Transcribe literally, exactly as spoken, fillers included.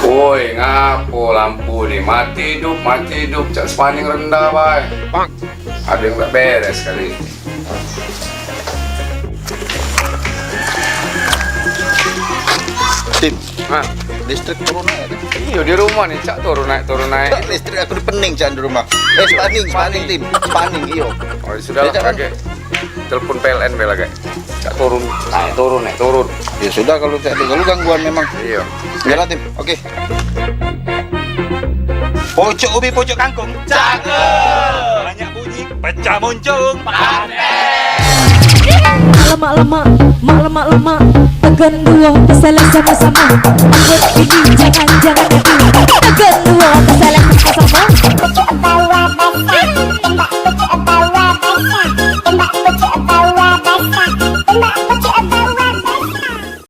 Woi, ngapo lampu ni mati idup, mati idup, cak sepaning rendah bae. Ado yang tak beres kali. Tim, ha, listrik turun naik. Iyo, di rumah ni cak turun naik, turun naik. Cak listrik aku di pening cak di rumah. Eh, sepaning, sepaning, Tim, sepaning, iyo. Oh, sudah lah, oke. Telepon P L N be lah, guys. Cak turun, naik turun, naik turun. Ya sudah, kalau cak tu, kalau gangguan memang. Iyo. Jalan, Tim. Oke. Pucuk ubi, pucuk kangkung. Cakep. Banyak bunyi, pecah muncung. Mak lemak-lemak, mak lemak-lemak, tekan dua, teselet sama-sama. Buat ini jangan-jangan